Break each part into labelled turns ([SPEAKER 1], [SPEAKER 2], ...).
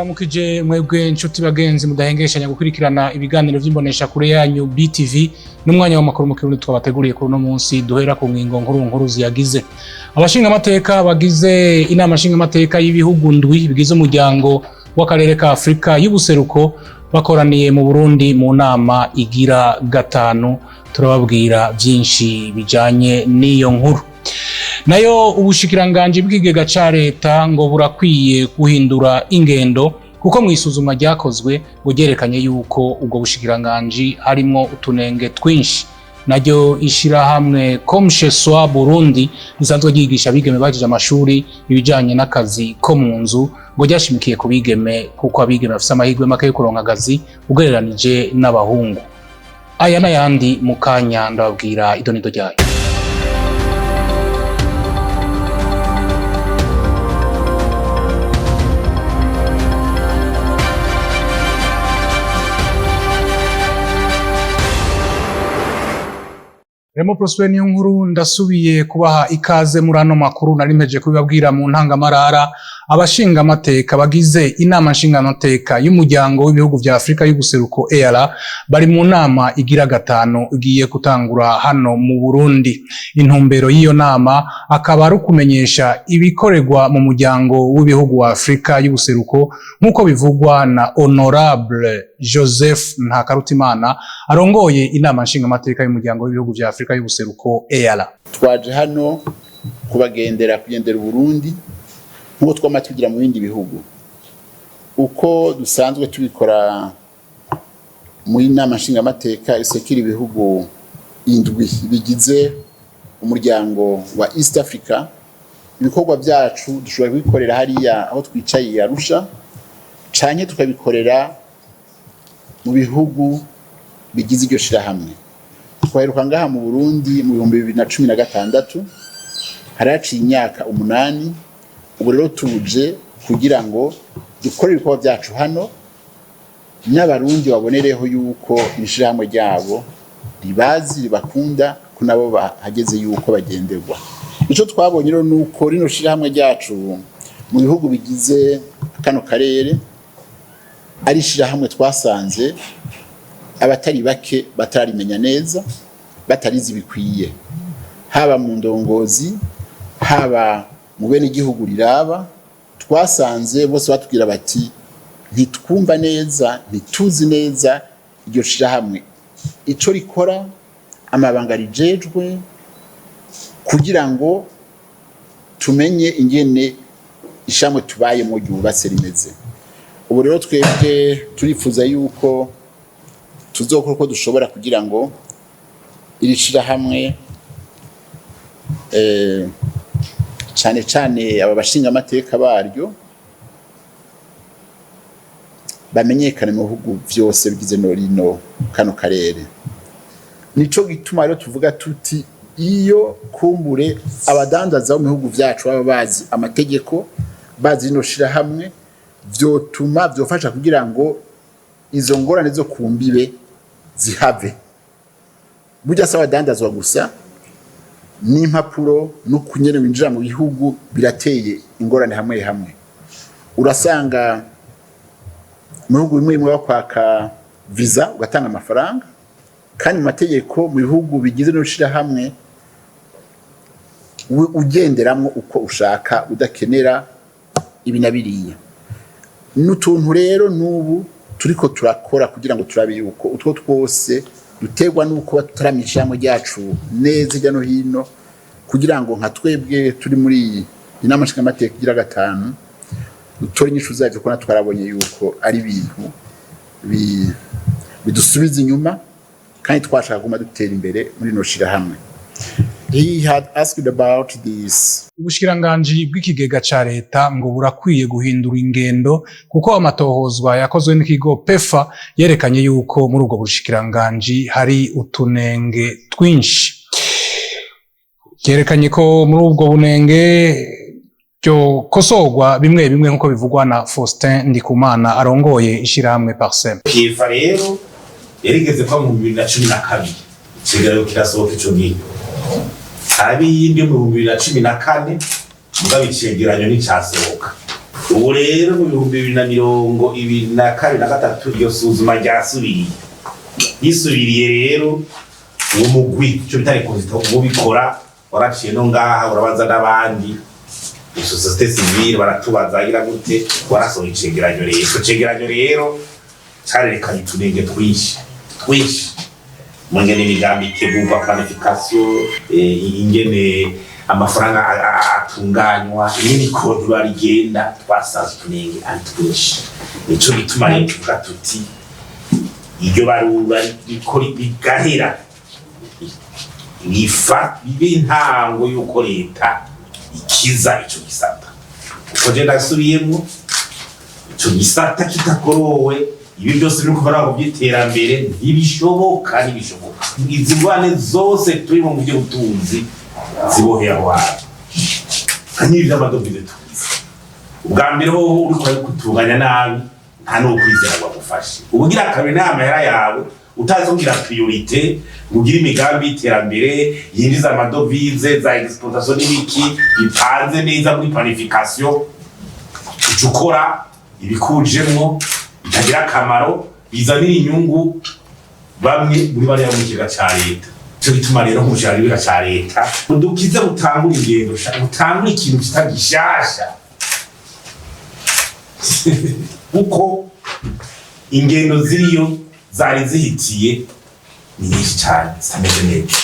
[SPEAKER 1] Ndabaramukije mwebwe nshuti bagenzi mudahengeshanya gukurikirana ibiganiro vy'imbonesha kure yanyu BTV n'umwanya w'amakuru mu Kirundi twabateguriye kuri uno munsi. Duhera ku ngingo nkuru nkuru ziyagize. Abashingamateka bagize inama nshingamateka y'ibihugu ndwi bigize umuryango w'akarere ka Afrika y'ubuseruko bakoraniye mu Burundi mu nama igira gatanu. Turababwira vyinshi bijanye n'iyo nkuru. Nayo ubushikiranganji bw'ikigega ca leta ngo burakwiye guhindura ingendo, kuko mu isuzuma ryakozwe ngo ryerekanye yuko ubwo bushikiranganji harimwo utunenge twinshi. Naryo ishirahamwe Comme Chez Soi Burundi risanzwe ryigisha abigeme bahejeje amashuri ibijanye n'akazi ko mu nzu, ngo ryashimikiye ku bigeme kuko abigeme bafise amahirwe make yo kuronka akazi ugereranije n'abahungu. Aya n'ayandi mu kanya, ndababwira idonido ryayo. Remo Prosper niyo nkuru, ndasubiye kubaha ikaze muri ano makuru. Nari mpejeje kubibabwira mu ntangamarara, abashingamateka bagize inama nshingamateka y'umuryango w'ibihugu vya Afrika y'ubuseruko EALA bari mu nama igira gatanu igiye gutangura hano mu Burundi. Intumbero y'iyo nama akaba ari ukumenyesha ibikorerwa mu muryango w'ibihugu wa Afrika y'ubuseruko, nk'uko bivugwa na Honorable Joseph Ntakarutimana arongoye inama nshingamateka y'umuryango w'ibihugu vya Afrika y'ubuseruko EALA.
[SPEAKER 2] Twaje hano kubagendera, kugendera Uburundi nk'uko twama tugira mu bindi bihugu, uko dusanzwe tubikora muri nama nshingamateka isekira ibihugu indwi bigize umuryango wa East Africa. Ibikorwa byacu dushobora kubikorera hariya aho twicaye i Arusha, canke tukabikorera mu bihugu bigize iryo shirahamwe. Twaheruka ngaha mu Burundi mu 2016, haraciye imyaka 8. Ubu rero tuje kugira ngo dukore ibikorwa byacu hano, n'Abarundi babonereho yuko ishirahamwe ryabo ribazi, ribakunda, ko nabo bahageze yuko bagenderwa. Ico twabonye rero nuko rino shirahamwe ryacu mu bihugu bigize kano karere ari ishirahamwe twasanze abatari bake batarimenya neza, batarizi bikwiye, haba mu ndongozi, haba mu bene igihugu riraba. Twasanze bose batubwira bati: "Ntitwumva neza, ntituzi neza iryo shirahamwe ico rikora, amabanga rijejwe, kugira ngo tumenye ingene ishamwe tubayemo ryubatse rimeze." Ubu rero twebwe turifuza yuko tuzokora uko dushobora kugira ngo iri shirahamwe, cane cane aba bashingamateka baryo, bamenyekane mu bihugu vyose bigize no rino kano karere. Nico gituma rero tuvuga tuti iyo kumbure abadandaza bo mu bihugu vyacu baba bazi amategeko, bazi rino shirahamwe, vyotuma vyofasha kugira ngo izo ngorane zo ku mbibe zihave. Burya si abadandazwa gusa, n'impapuro no kunyene winjira mu bihugu birateye ingorane. Hamwe hamwe urasanga mu bihugu bimwe bimwe bakwaka visa, ugatanga amafaranga, kandi mu mategeko mu bihugu bigize n'ushirahamwe ugenderamwo uko ushaka, udakenera ibi na biriya. N'utuntu rero n'ubu turiko turakora kugira ngo turabe yuko utwo twose duterwa n'uko tutaramenya ishirahamwe ryacu neza hirya no hino, kugira ngo nka twebwe turi muri inama nshingamateka igira gatanu dutore inyishu zavyo, kuko natwe twarabonye yuko ari ibintu bidusubiza inyuma kandi twashaka kuguma dutera imbere muri rino shirahamwe. He had asked about this.
[SPEAKER 1] Ubushikiranganji bw'ikigega ca leta ngo burakwiye guhindura ingendo, kuko amatohozwa yakozwe n'ikigo PEFA yerekanye yuko muri ubwo bushikiranganji hari utunenge twinshi. Yerekanye ko muri ubwo bunenge byokosorwa bimwe bimwe, nk'uko bivugwa na Faustin Ndikumana arongoye ishirahamwe Parsem.
[SPEAKER 3] PEFA rero yarigeze kuba mu 2012, ikiganiro kirasohoka ico gihe, haraba iyindi mu 2014, mugabo icegeranyo nticasohoka. Ubu rero mu 2022 na gatatu, iryo suzuma ryasubiriye. Risubiriye rero, uwo mugwi, ico bita rekonzita, ubikora waraciye no ngaha, urabaza n'abandi société civile, baratubaza agira gute. Warasohoye icegeranyo rero. Ico cegeranyo rero carerekanye utunenge twinshi twinshi mu ngene imigambi itegurwa, planification, ingene amafaranga atunganywa, ingene ikontora rigenda. Twasanze utunenge ari twinshi. Nico gituma rero tuvuga tuti iryo barura riko rigahera, bifa bibe intango y'uko leta ikiza ico gisata, kuko je ndasubiyemwo, ico gisata kitakorowe, ibi byose biri kuva ngo by'iterambere ntibishoboka, ntibishoboka. Izi ngwane zose turi mu by'ubutunzi ziboheye aho hantu, nka vy'amadovize tuzi. Ubwa mbere hoho uriko urabitunganya nabi, nta n'ukwizera ngo agufashe. Ubugira kabiri, n'amahera yawe utazi kugira priorité, ngo ugire imigambi y'iterambere yinjiza amadovize, za exportation n'ibiki, bipanze neza muri planification, uca ukora ibikujemwo bitagira akamaro, bizanira inyungu bamwe muri bariya mu kigega ca leta. Ico gituma rero nk'umushikiranganji w'ikigega ca leta, dukize, butangure ingendo, butangure ikintu kita gishasha, kuko ingendo ziriyo zari zihitiye ni nyinshi cane zitameze neza.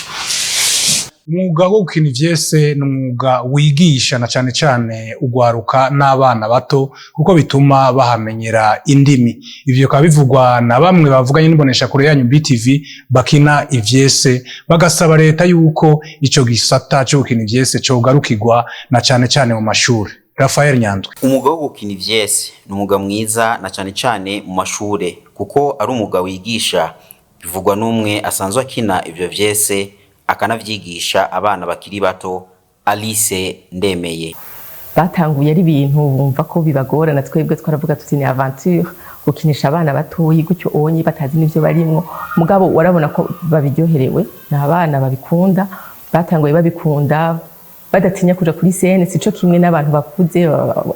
[SPEAKER 1] Umwuga wo gukina ivyese ni umwuga wigisha na cane cane ugwaruka n'abana bato, kuko bituma bahamenyera indimi. Ivyo bikaba bivugwa na bamwe bavuganye n'imboneshakure yanyu BTV bakina ivyese, bagasaba leta yuko ico gisata co gukina ivyese cogarukirwa na cane cane mu mashure. Rafael Nyandwi.
[SPEAKER 4] Umwuga wo gukina ivyese ni umwuga mwiza na cane cane mu mashure, kuko ari umwuga wigisha. Bivugwa n'umwe asanzwe akina ivyo vyese, akanavyigisha abana bakiri bato, Alice Ndemeye.
[SPEAKER 5] Batanguye ari ibintu bumva ko bibagora, na twebwe twaravuga tuti ni aventure gukinisha abana batoyi gutyo onye batazi n'ivyo barimwo. Mugabo warabona ko babiryoherewe, ni abana babikunda, batanguye babikunda, badatinya kuja kuri scène. Sico kimwe n'abantu bakuze,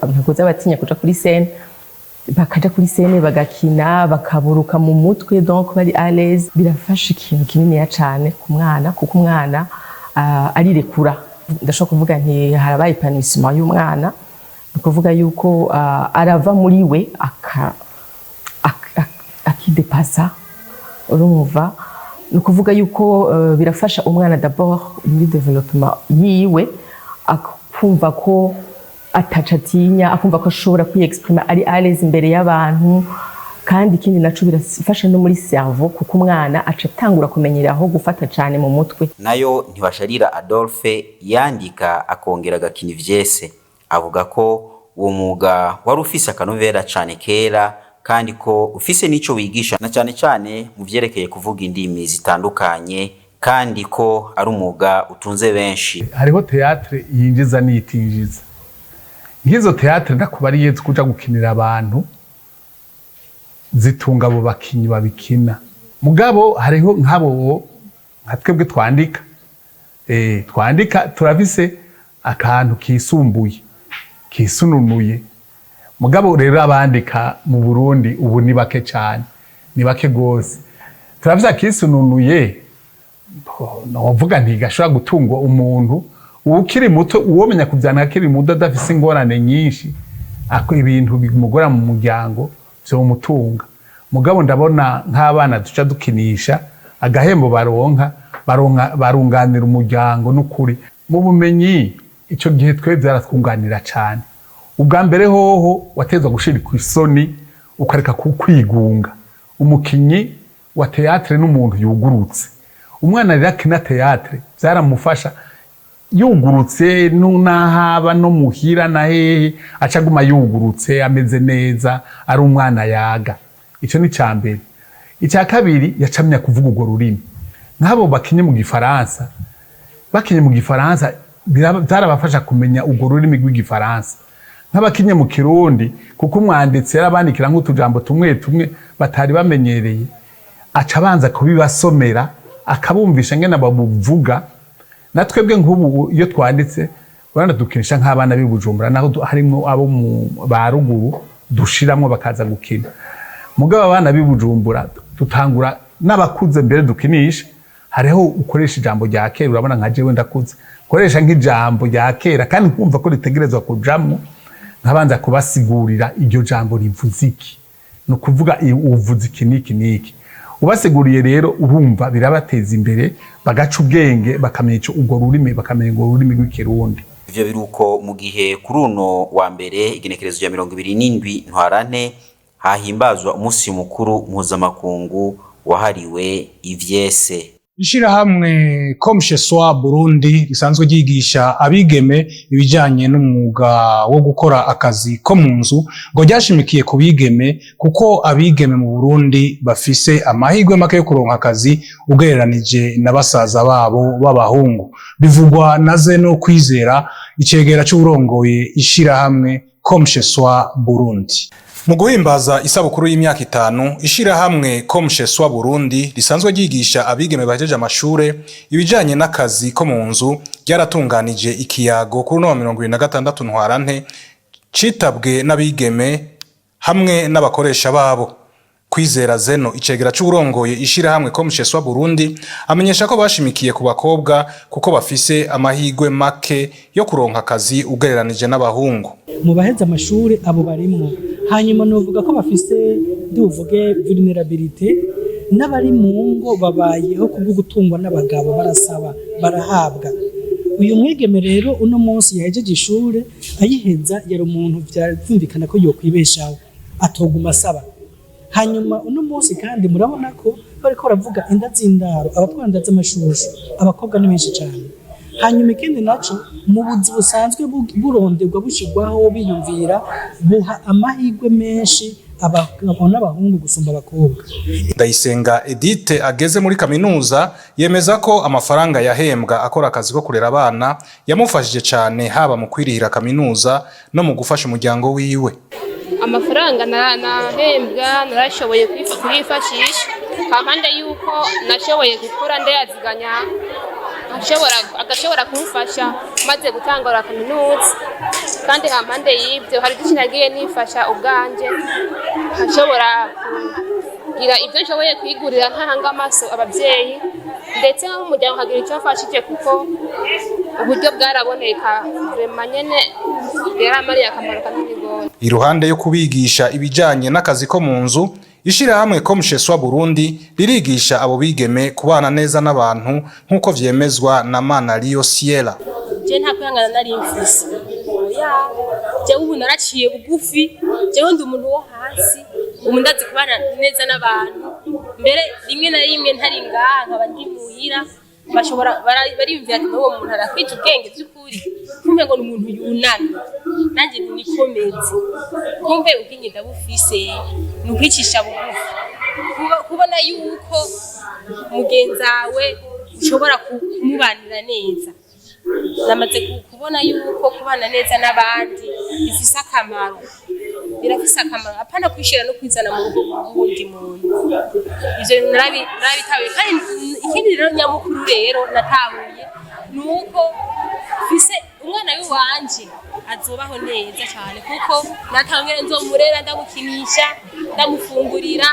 [SPEAKER 5] ntakuze batinya kuja kuri scène. Bakaja kuri scène, bagakina, bakaburuka mu mutwe, donc bari à l'aise. Birafasha ikintu kininiya cane ku mwana, kuko umwana arirekura. Ndashobora kuvuga nti harabaye épanouissement y'umwana, ni ukuvuga yuko arava muri we akidepasa. Urumva, ni ukuvuga yuko birafasha umwana d'abord muri développement yiwe, akumva ko ataca atinya, akumva ko ashobora kwiyexprima, ari à l'aise imbere y'abantu. Kandi ikindi naco, birafasha no muri cerveau, kuko umwana aca atangura kumenyera aho gufata cane mu mutwe.
[SPEAKER 4] Nayo Ntibasharira Adolphe, yandika akongera agakina ivyese, avuga ko uwo mwuga wari ufise akanovera cane kera, kandi ko ufise n'ico wigisha na cane cane mu vyerekeye kuvuga indimi zitandukanye, kandi ko ari umwuga utunze benshi.
[SPEAKER 6] Hariho théâtre yinjiza n'iyitinjiza. Nk'izo théâtre ndakubariye kuja gukinira abantu, zitunga abo bakinyi babikina. Mugabo hariho nk'abo nka twebwe twandika, twandika turafise akantu kisumbuye, kisununuye. Mugabo rero abandika mu Burundi ubu ni bake cyane, ni bake gose. Turafise akisununuye, novuga ntigashobora gutungwa umuntu ukiri muto. Uwomenya kuvyandika akiri muto, adafise ingorane nyinshi, ako ibintu bimugora mu muryango, vyomutunga. Mugabo ndabona nk'abana duca dukinisha, agahembo baronka, baronka barunganira umuryango. N'ukuri mu bumenyi ico gihe twe vyaratwunganira cane. Ubwa mbere hoho watezwa gushirika isoni, ukareka kwigunga. Umukinyi wa théâtre n'umuntu yugurutse. Umwana rero akina théâtre vyaramufasha, yugurutse n'ahaba no muhira na hehe, aca aguma yugurutse, ameze neza, ari umwana yaga. Ico ni ca mbere. Icya kabiri, yacamya kuvuga urwo rurimi. Nk'abo bakinye mu gifaransa, bakinye mu gifaransa byarabafasha kumenya urwo rurimi rw'igifaransa. Nk'abakinye mu kirundi, kuko umwanditsi yarabandikira nk'utujambo tumwe tumwe batari bamenyereye, aca abanza kubibasomera, akabumvisha ngene babuvuga. Na twebwe nk'ubu iyo twanditse Urabona dukinisha nk'abana b'i Bujumbura, naho harimwo abo mu ba ruguru dushiramwo bakaza gukina. Mugabo abana b'i Bujumbura dutangura n'abakuze mbere dukinisha, hariho ukoresha ijambo rya kera. Urabona nka jewe ndakuze, koresha nk'ijambo rya kera kandi nkumva ko ritegerezwa kujamwo, nkabanza kubasigurira iryo jambo rivuze iki, ni ukuvuga uvuze iki n'iki n'iki. Ubasiguriye rero, urumva birabateza imbere, bagaca ubwenge, bakamenya ico urwo rurimi, bakamenya urwo rurimi rw'Ikirundi.
[SPEAKER 4] Ivyo biruko mu gihe kuri uno wa mbere, igenekerezo rya 27 Ntwarante, hahimbazwa umunsi mukuru mpuzamakungu wahariwe ivyese.
[SPEAKER 1] Ishirahamwe Comme Chez Soi Burundi risanzwe ryigisha abigeme ibijanye n'umwuga wo gukora akazi ko mu nzu, ngo ryashimikiye ku bigeme kuko abigeme mu Burundi bafise amahirwe make yo kuronka akazi ugereranije na basaza babo b'abahungu. Bivugwa na Zeno Kwizera, icegera c'uwurongoye ishirahamwe Comme Chez Soi Burundi. Mu guhimbaza isabukuru y'imyaka 5, ishirahamwe Comme Chez Soi Burundi risanzwe ryigisha abigeme bahejeje amashure ibijanye n'akazi ko mu nzu ryaratunganije ikiyago kuri uno wa 26 Ntwarante, citabwe n'abigeme hamwe n'abakoresha babo. Kwizera Zeno, icegera c'uwurongoye ishirahamwe Comme Chez Soi Burundi, amenyesha ko bashimikiye ku bakobwa kuko bafise amahirwe make yo kuronka akazi ugereranije n'abahungu.
[SPEAKER 7] Mu baheze amashuri abo barimwo, hanyuma novuga ko bafise, ndibuvuge, vulnerabilité, n'abari mu ngo babayeho kubwo gutungwa n'abagabo, barasaba, barahabwa. Uyu mwigeme rero uno munsi yahejeje ishure, ayiheza yari umuntu vyumvikana ko yokwibeshaho, atoguma asaba. Hanyuma uno munsi kandi murabona ko bariko baravuga inda z'indaro, abatwara inda z'amashushu, abakobwa ni benshi cyane. Hanyuma ikindi naco, mu buzi busanzwe buronderwa, bushirwaho, biyumvira buha amahirwe menshi abagabo n'abahungu gusumba abakobwa.
[SPEAKER 1] Ndayisenga Edith ageze muri kaminuza, yemeza ko amafaranga yahembwa akora akazi ko kurera abana yamufashije cyane, haba mu kwirihira kaminuza no mu gufasha umuryango wiwe.
[SPEAKER 8] Amafaranga nahembwa narashoboye kuyifashisha hampande yuko nashoboye gukora ndayaziganya, agashobora kumfasha maze gutangura kaminuza. Kandi hampande y'ibyo hari byinshi nagiye nifasha ubwanje, nkashobora kugira ibyo nshoboye kwigurira ntahanga amaso ababyeyi, ndetse nk'umuryango nkagira icyo mfashije, kuko uburyo bwaraboneka. Vraiment nyene yaramariye akamaro kanini gose.
[SPEAKER 1] Iruhande yo kubigisha ibijanye n'akazi ko mu nzu, ishirahamwe Comme Chez Soi Burundi ririgisha abo bigeme kubana neza n'abantu, nk'uko vyemezwa na Manariyo Siela.
[SPEAKER 9] Je nta kwihangana nari mfise, oya. Jewe ubu naraciye bugufi, jewe ndi umuntu wo hasi, ubu ndazi kubana neza n'abantu. Mbere rimwe na rimwe ntari ngaha, nkaba ndi muhira, bashobora bariyumvira ati: "Uwo muntu arakwita ubwenge by'ukuri, kumbe ngo ni umuntu yunamye." Nanjye nikomeze, kumbe ubwenge ndabufise, ni ukwicisha bugufi. Kubona yuko mugenzawe ushobora kumubanira neza. Namaze kubona yuko kubana neza n'abandi bifise akamaro, birafise akamaro, apana kwishira no kwizana mu rugo rw'uwundi muntu. Ivyo bintu narabitahuye. Kandi ikindi rero nyamukuru rero natahuye ni uko mfise umwana w'iwanje azobaho neza cyane, kuko natangere nzomurera, ndamukinisha, ndamufungurira,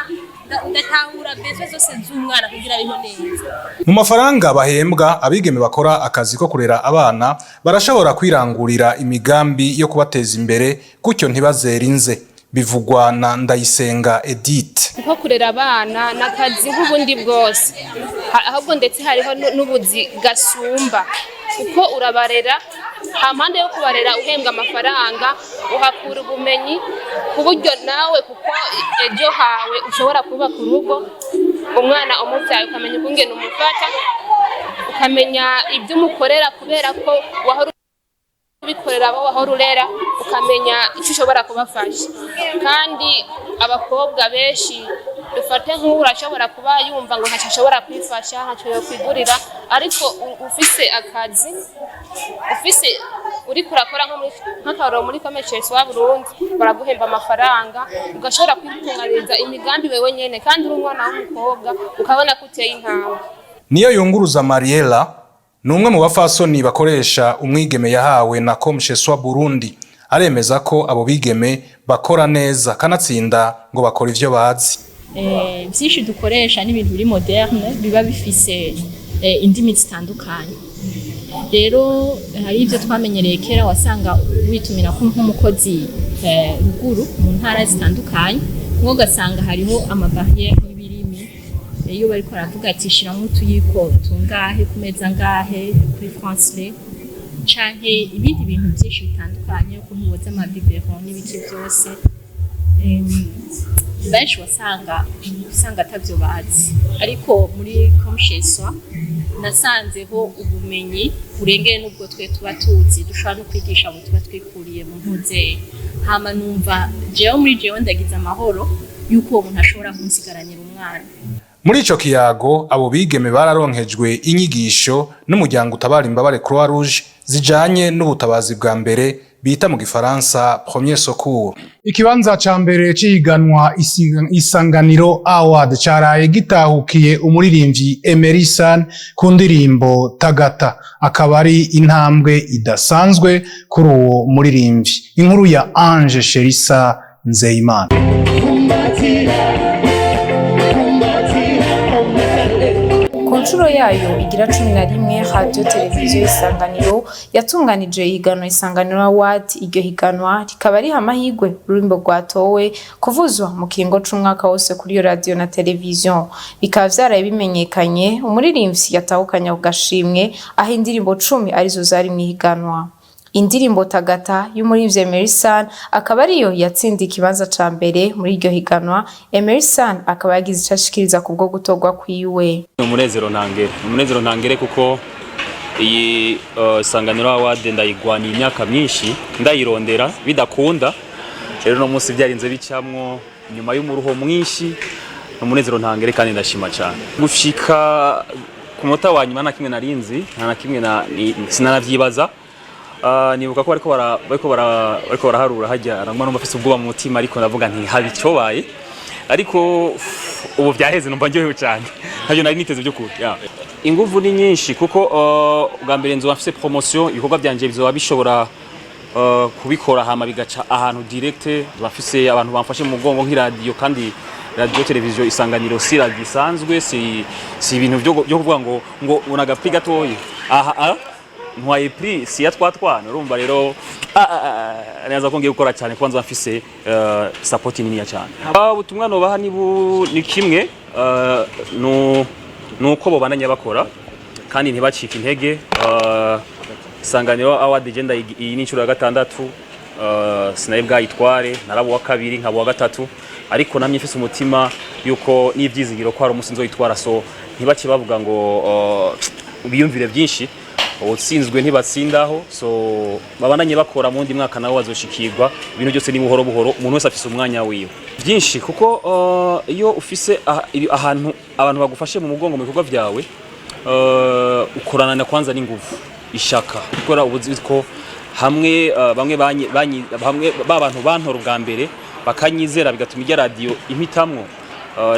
[SPEAKER 9] ndatahura besoins zose z'umwana kugira abeho neza.
[SPEAKER 1] Mu mafaranga bahembwa, abigeme bakora akazi ko kurera abana barashobora kwirangurira imigambi yo kubateza imbere, gutyo ntibazere inze. Bivugwa na Ndayisenga Edith.
[SPEAKER 8] Kuko kurera abana ni akazi nk'ubundi bwose. Ahubwo ndetse hariho n'ubuzi gasumba, kuko urabarera. Hampande yo kubarera uhembwa amafaranga, uhakura ubumenyi ku buryo nawe, kuko ejo hawe ushobora kubaka urugo, umwana umubyaye ukamenya ukungene umufata, ukamenya ibyo umukorera, kubera ko wahora ubikorera abo wahora urera, ukamenya icyo ushobora kubafasha. Kandi abakobwa benshi, dufate nk'ubu, urashobora kuba yumva ngo ntacyo ashobora kwifasha, ntacyo yokwigurira, ariko ufise akazi, ufise uriko urakora, nk'akarorero muri Comme Chez Soi Burundi, baraguhemba amafaranga, ugashobora kwitunganiriza imigambi wewe nyene, kandi uri umwana w'umukobwa, ukabona ko uteye intambwe.
[SPEAKER 1] Niyo yunguruza Mariela. Ni umwe mu bafasoni bakoresha umwigeme yahawe na Comme Chez Soi Burundi. Aremeza ko abo bigeme bakora neza, kanatsinda ngo bakora ivyo bazi.
[SPEAKER 10] Byinshi dukoresha n'ibintu biri moderne, biba bifise indimi zitandukanye. Rero hari ibyo twamenyereye kera, wasanga witumira ko nk'umukozi ruguru mu ntara zitandukanye, nko ugasanga hariho amabarrière y'ibirimi. Iyo bariko baravuga ati shiramo utuyiko tungahe ku meza ngahe kuri français, canke ibindi bintu byinshi bitandukanye, ukuntu woza amabiberon n'ibiki byose, benshi wasanga usanga atavyo bazi. Ariko muri Comme Chez Soi nasanzeho ubumenyi burengeye n'ubwo twe tuba tuzi, dushobora no kwigisha abo tuba twikuriye mu ntuzeye. Hama numva jewe muri jewe ndagize amahoro yuko uwo muntu ashobora kunsigaranira umwana.
[SPEAKER 1] Muri ico kiyago, abo bigeme bararonkejwe inyigisho n'umuryango utabara imbabare Croix Rouge zijanye n'ubutabazi bwa mbere, bita mu gifaransa premier secours. Ikibanza ca mbere c'ihiganwa Isanganiro Award caraye gitahukiye umuririmbyi Emery San ku ndirimbo Tagata, akaba ari intambwe idasanzwe kuri uwo muririmbyi. Inkuru ya Ange Sherisa Nzeyimana.
[SPEAKER 11] Ku nshuro yayo igira 11, Radiyo Televiziyo Isanganiro yatunganije ihiganwa Isanganiro Award. Iryo higanwa rikaba riha amahirwe ururimbo rwatowe kuvuzwa mu kiringo c'umwaka wose kuri iyo radiyo na televiziyo. Bikaba vyaraye bimenyekanye umuririmbyi yatahukanye ako gashimwe, aho indirimbo 10 arizo zari mw'ihiganwa. Indirimbo Tagata y'umuririmbyi Emery San akaba ariyo yatsindiye ikibanza ca mbere muri iryo higanwa. Emery San akaba yagize ico ashikiriza kubwo gutorwa kwiwe.
[SPEAKER 12] Ni umunezero ntangere, ni umunezero ntangere, kuko iyi Isanganiro Award ndayigwaniye imyaka myinshi, ndayirondera bidakunda. Rero no munsi byarinze bicamwo nyuma y'umuruho mwinshi. Ni umunezero ntangere kandi ndashima cyane gushika ku munota wa nyuma. Nta kimwe narinzi, nta na kimwe sinanavyibaza. Nibuka ko bariko baraharura hajya arangwa numva afise ubwoba mu mutima, ariko ndavuga nti haba icyobaye. Ariko ubu byaheze, numva ndyohewe cyane, ntabyo nari niteze by'ukuri, yeah. Inguvu ni nyinshi kuko bwa mbere nzoba mfise promotion, ibikorwa byanje bizoba bishobora kubikora hama bigaca ahantu direct. Bafise abantu bamfashe mu mugongo nk'iradiyo, kandi Radio Televiziyo Isanganiro si radio isanzwe, si ibintu byo kuvuga ngo ngo nagapi gatoyi aha ntwaye prix si ya twatwana. Urumva rero neza ko ngiye gukora cyane kuba nzoba mfise support niniya cyane. Ubutumwa nobaha ni kimwe, nuko bobandanya bakora kandi ntibacike intege. Isanganiro Award agenda, iyi ni inshuro ya gatandatu. Sinari bwayitware, naraba uwa kabiri, nkaba uwa gatatu, ariko namye mfise umutima yuko n'ivyizigiro ko hari umunsi nzoyitwara. So ntibace bavuga ngo biyumvire byinshi, utsinzwe ntibatsindaho. So babandanye bakora, mu wundi mwaka nabo bazoshikirwa. Ibintu byose ni buhoro buhoro, umuntu wese afise umwanya wiwe. Byinshi kuko iyo ufise ahantu abantu bagufashe mu mugongo mu bikorwa byawe, ukorana na kwanza n'inguvu, ishaka gukora, ubuzi ko hamwe bamwe bamwe ba bantu bantora ubwa mbere bakanyizera, bigatuma ijya radio impitamwo,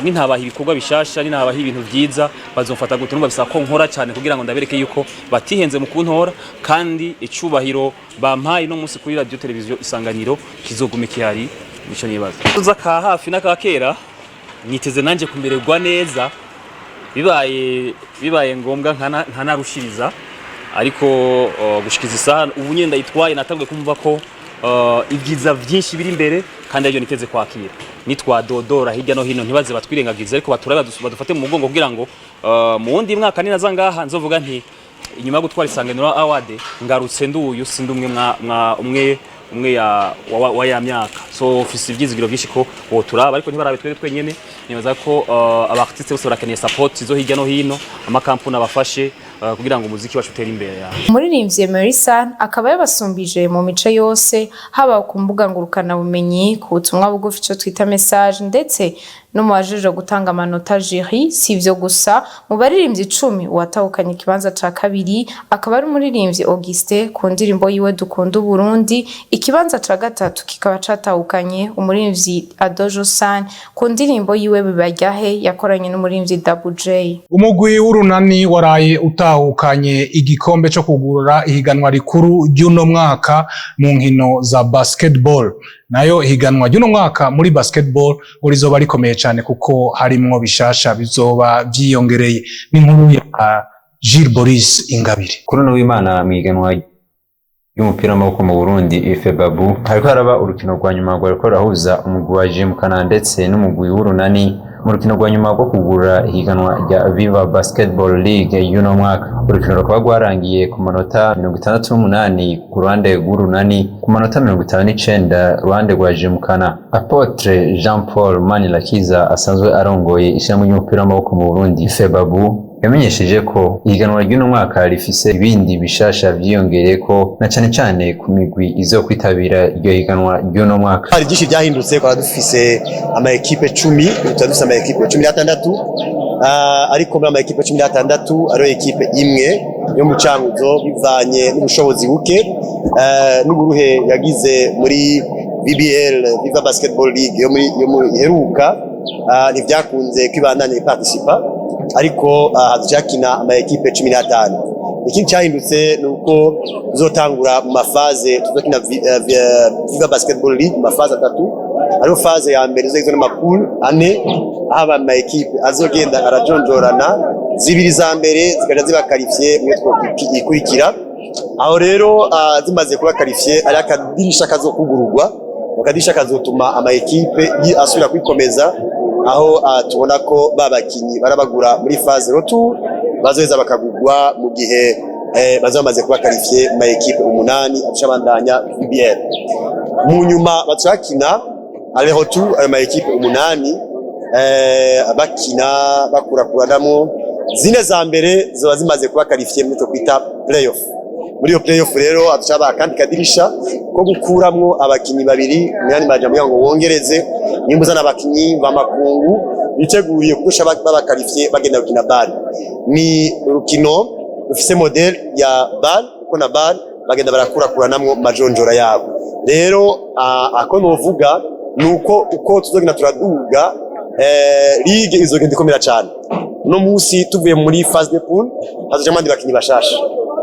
[SPEAKER 12] nintabaha ibikorwa bishasha, nintabaha ibintu vyiza, bazomfata gute? Numva bisaba ko nkora cyane kugira ngo ndabereke yuko batihenze mu kuntora, kandi icubahiro bampaye no munsi kuri Radio Televiziyo Isanganiro kizogume kihari. Nico nibaza tuza ka hafi n'aka kera, niteze nanje kumererwa neza, bibaye ngombwa nkanarushiriza. Ariko gushikiza isaha ubu nyine ndayitwaye, natanguye kumva ko ibyiza byinshi biri imbere, kandi aribyo niteze kwakira. Nitwadodora hirya no hino, ntibaze batwirengagize, ariko baturabe, badufate mu mugongo kugira ngo mu wundi mwaka ninaza ngaha nzovuga nti inyuma yo gutwara Isanganiro Award ngarutse nduyu, sindi umwe mwa umwe umwe ya wa ya myaka. So ufise ivyizigiro byinshi ko woturaba, ariko ntibarabe twebwe twenyene. Nibaza ko aba artiste bose barakeneye support zo hirya no hino, amakampuni abafashe kugira ngo umuziki wacu utere imbere ya.
[SPEAKER 11] Umuririmbyi Emery San akaba yabasumbije mu mice yose, haba ku mbuga ngurukanabumenyi, ku butumwa bugufi, icyo twita message, ndetse No mu bajejwe gutanga amanota, jury. Si ivyo gusa, mu baririmbyi 10, uwatahukanye ikibanza ca kabiri akaba ari umuririmbyi Augustin ku ndirimbo yiwe Dukunda Uburundi. Ikibanza ca gatatu kikaba catahukanye umuririmbyi Adojo San ku ndirimbo yiwe Bibaryahe yakoranye n'umuririmbyi Double J.
[SPEAKER 1] Umugwi w'Urunani waraye utahukanye igikombe co kugurura ihiganwa rikuru ry'uno mwaka mu nkino za basketball. Nayo ihiganwa ry'uno mwaka muri basketball ngo rizoba rikomeye cyane, kuko harimwo bishasha bizoba vyiyongereye. N'inkuru ya Gilles Boris Ingabire.
[SPEAKER 13] Kuri uno w'Imana, mw'ihiganwa ry'umupira w'amaboko mu Burundi FEBABU, hariko haraba urukino rwa nyuma rwariko rurahuza umugwi wa Gymkhana ndetse n'umugwi w'Urunani mu rukino rwa nyuma rwo kugurura ihiganwa rya Viva Basketball League y'uno mwaka. Urukino rukaba rwarangiye ku manota 68 ku ruhande rw'Urunani ku manota 59 ruhande rwa Gymkhana. Apôtre Jean Paul Manirakiza, asanzwe arongoye ishirahamwe ry'umupira w'amaboko mu Burundi FEBABU, yamenyesheje ko ihiganwa ry'uno mwaka rifise ibindi bishasha vyiyongereyeko, na cane cane ku migwi izokwitabira iryo higanwa ry'uno mwaka.
[SPEAKER 14] Hari byinshi byahindutse. Twari dufise ama équipes 10, tuba dufise ama équipes 16, ariko muri ama équipes 16 hariho équipe imwe yo mu Cankuzo, bivanye n'ubushobozi buke n'uburuhe yagize muri VBL, Viva Basketball League yo muri iheruka, ntivyakunze kwibandanya iparticipa, ariko hazoca ama équipes 15. Ikindi cyahindutse ni uko tuzotangura mu ma phases. Tuzokina Viva Basketball League mu ma phases atatu. Hariho phase ya mbere izogizwe n'ama poules ane, aho ama équipes azogenda arajonjorana, zibiri za mbere zikaja ziba qualifiées mu ikurikira. Aho rero zimaze kuba qualifiées, ari akadirisha kazokugururwa. Akadirisha kazotuma ama équipes asubira kwikomeza, aho tubona ko ba bakinyi barabagura muri phase retour bazoheza bakagugwa mu gihe bazaba bamaze kuba qualifiées mu ma équipes 8 aca bandanya VBL. Mu nyuma bacakina aller retour, ayo ma équipes 8 bakina bakurakuranamo, zine za mbere ziba zimaze kuba qualifiées muri kwita playoff. Muri iyo playoff rero haca akandi kadirisha ko gukuramwo abakinyi babiri, mu majambo, kugira ngo wongereze nimba uzana abakinyi b'amakungu biteguriye kudusha baba qualifiés bagenda gukina BAL. Ni urukino rufise modèle ya BAL, kuko na BAL bagenda barakurakuranamwo majonjora yabo. Rero ako novuga nuko uko tuzogenda turaduga, ligue izogenda ikomera cyane. Uno munsi tuvuye muri phase de poule, hazoja abandi bakinyi bashasha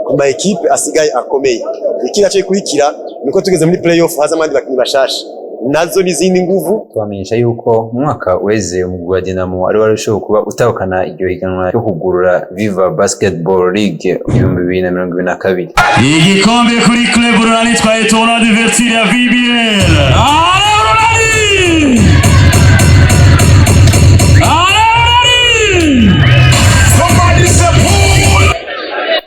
[SPEAKER 14] ku ma équipes asigaye akomeye. Ikindi naco gikurikira nuko tugeze muri playoff, haza abandi bakinyi bashasha, nazo n'izindi nguvu.
[SPEAKER 13] Tubamenyesha yuko mu mwaka uheze umugwi wa Dinamo ari warusheho kuba utahukana iryo higanwa ryo kugurura Viva Basketball League 2022.
[SPEAKER 15] Igikombe kuri Club Urunani twaye tournoi d'ouverture ya VBL. Allez Urunani! Allez Urunani! Somebody say pull!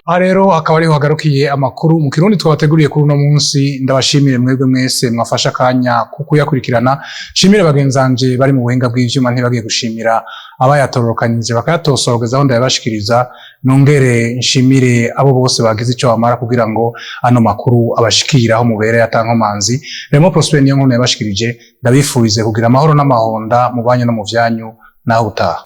[SPEAKER 1] Aha rero akaba ariho hagarukiye amakuru mu Kirundi twabateguriye kuri uno munsi. Ndabashimire mwebwe mwese mwafashe akanya ko kuyakurikirana. Shimire bagenzanje bari mu buhinga bw'ivyuma, ntibagiye gushimira abayatororokanyije bakayatosorogeza aho ndayabashikiriza. Nongere nshimire abo bose bagize ico bamara kugira ngo ano makuru abashikire aho mubereye atankomanzi. Remo Prosper niyo nkuru yabashikirije. Ndabifurize kugira amahoro n'amahonda mu banyu no mu vyanyu. Naho utaha.